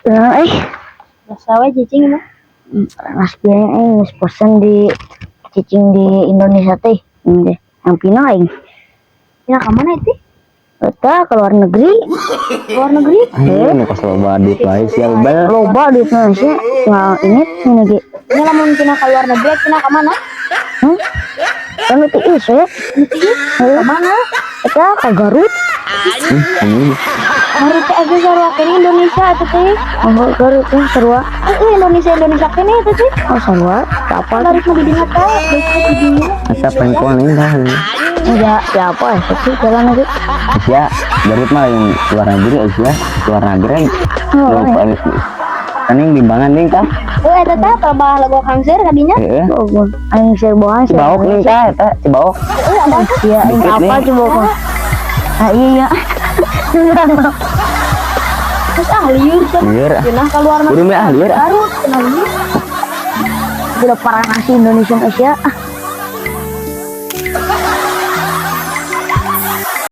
Nah, eh. Biasa we cicing mah. Panas bieu eh, geus bosen di cicing di Indonesia teh. Ini deh, yang pindah aing. Ya ka mana itu? Eta ke luar negeri. Luar negeri? Anjing, nu kos loba duit wae sia, Bebel. Loba duit Indonesia nggak ini ge. Ini lamun pindah ke luar negeri, pindah ke mana? Hmm? Kan itu is ya. Ke mana? Eta ke Garut. Anjing. Garut teh aja sarua keneh Indonesia itu teh. Oh, Garut teh sarua. Eh, Indonesia Indonesia keneh itu teh. Oh, sarua. Apa? Garut mah di dinya teh, deket di dinya. Eta pengkol nih dah. Enggak, ya apa ya? Sih jalan lagi. Sia, Garut mah lain luar negeri sia, luar negeri. Oh, Lupa kan yang bimbangan nih tah. Eh, eta teh pelebah legok hangseur ka dinya. Heeh. Oh, aing sir bohong. Cibaok nih tah eta, Cibaok. Eh, ada tuh. Iya, aing Dikit apa nih. Cibaok mah? Ah, iya. Terus ah lieur cenah. Lieur. Cenah ka luar negeri. Kudu mah ah lieur. Garut cenah lieur. Udah parah nasi Indonesia Asia. Ah,